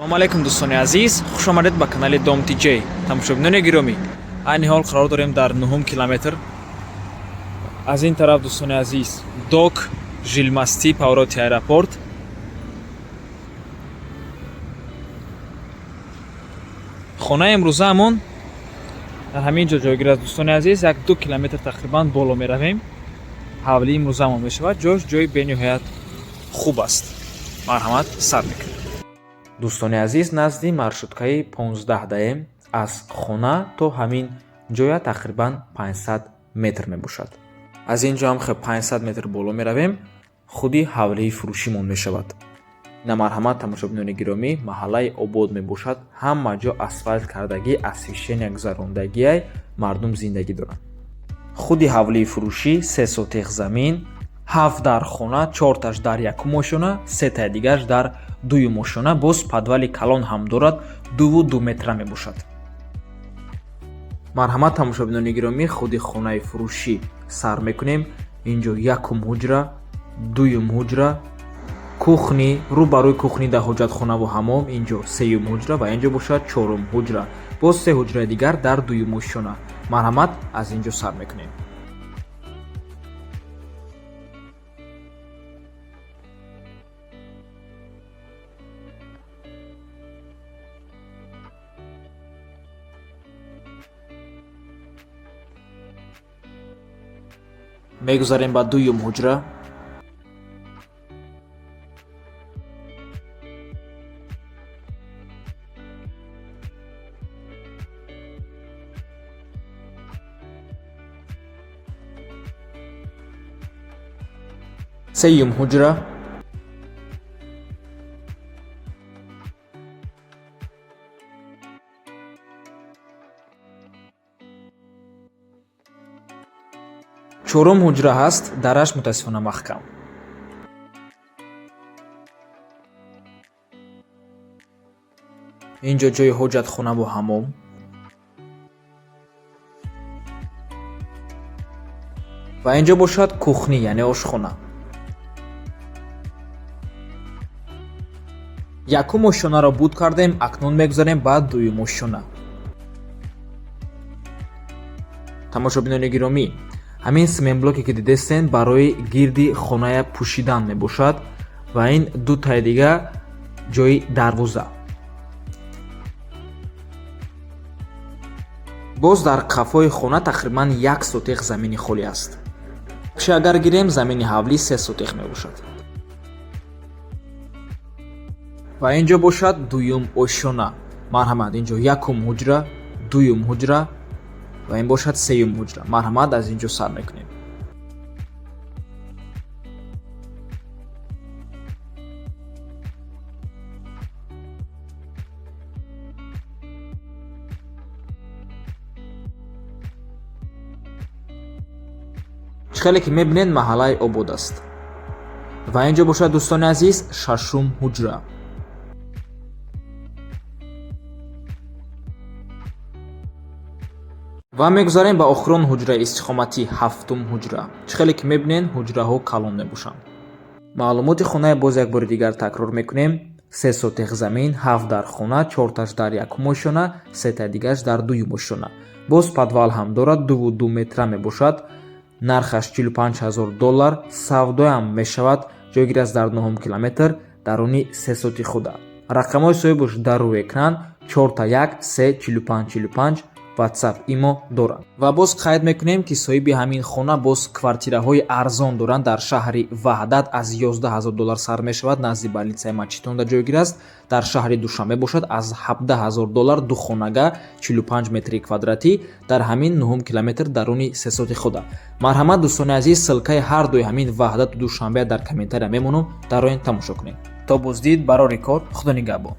Салому алайкум, дӯстони азиз, хуш омадед ба канали Дом ТJ. Тамошобинони гиромӣ, айни ҳол қарор дорем дар нуҳум километр. Аз ин тараф, дӯстони азиз, ДОК, Жилмосты, повороти аэропорт. Хонаи имрӯзаамон дар ҳамин ҷо ҷойгир аст, дӯстони азиз. Як 2 километр тақрибан боло меравем, ҳавлии имрӯзаамон мешавад. Ҷош ҷои бениҳоят хуб аст. Марҳамат, сар мекунем. Дӯстони азиз, назди маршруткаи 15 даем. Аз хона то ҳамин ҷоя тақрибан 500 метр мебошад. Аз ин ҷо ҳам хел 500 метр боло меравем, худи ҳавлии фурӯшимон мешавад. На, марҳамат, тамошобинони гиромӣ, маҳаллаи обод мебошад. Ҳама ҷо асфалт кардагӣ, освещения гузарондагиай, мардум зиндагӣ доранд. Худи ҳавлии фурӯшӣ 3 сотих замин, ҳафт дар хона, чорташ дар якум ошёна, сетаи дигараш дар дуюм ошёна. Боз подвали калон ҳам дорад, 2,2 метра мебошад. Марҳамат, тамошобинони гиромӣ, худи хонаи фурӯшӣ сар мекунем. Инҷо якум ҳуҷра, дуюм ҳуҷра, кухни, рӯ ба рӯи кухни дар ҳоҷатхонаву ҳамом, инҷо сеюм ҳуҷра ва инҷо бошад чорум ҳуҷра. Боз се ҳуҷраи дигар дар дуюм ошёна. Марҳамат, аз ин ҷо сар мекунем. Мегузарем ба дуюм ҳуҷра. Сеюм ҳуҷра. Чорум ҳуҷра ҳаст, дараш мутаассифона маҳкам. Инҷо ҷои ҳоҷатхонаву ҳамом. Ва инҷо бошад кухни, яъне ошхона. Якум ошёнаро буд кардем, акнун мегузарем ба дуюм ошёна. Тамошобинони гиромӣ, ҳамин семенблоке ки дидестен, барои гирди хоная пӯшидан мебошад ва ин дутаи дига ҷои дарвоза. Боз дар қафои хона тақрибан 1 сотих замини холӣ аст. Чи агар гирем, замини ҳавлӣ 3 сотих мебошад. Ва ин ҷо бошад дуюм ошёна. Марҳамат, ин ҷо якум ҳуҷра, дуюм ҳуҷра ва ин бошад сеюм ҳуҷра. Марҳамат, аз ин ҷо сар мекунем. Чӣ хеле ки мебинед, маҳаллаи обод аст. Ва ин ҷо бошад, дӯстони азиз, шашум ҳуҷра. Ва мегузарем ба охирон ҳуҷраи истиқоматӣ, ҳафтум ҳуҷра. Чӣ хеле ки мебинед, ҳуҷраҳо калон мебошанд. Маълумоти хонаи боз як бори дигар такрор мекунем: 3 сотих замин, ҳафт дар хона, чорташ дар якум ошёна, сетаи дигараш дар дуюм ошёна. Боз подвал ҳам дорад, 2,2 метра мебошад. Нархаш 45 000 доллар, савдоям мешавад. Ҷойгир аст дар нуҳум километр, даруни 3 сотих худа. Рақамҳои соҳибаш дар рӯи экран: 4 1 3 45 45, WhatsApp, имо доранд. Ва боз қайд мекунем, ки соҳиби ҳамин хона боз квартираҳои арзон доранд дар шаҳри Ваҳдат, аз 11 ҳазор доллар сар мешавад, назди больницаи Мачитонда ҷойгир аст. Дар шаҳри Душанбе бошад, аз 17 ҳазор доллар, ду хонага, 45 метри квадратӣ, дар ҳамин нуҳум километр, даруни 3 сотих худа. Марҳамат, дӯстони азиз, ссылкаи ҳар дуи ҳамин Ваҳдату Душанбе дар комментария мемонам, дароен, тамошо кунед. То боздид, барори кор, худо нигаҳбон.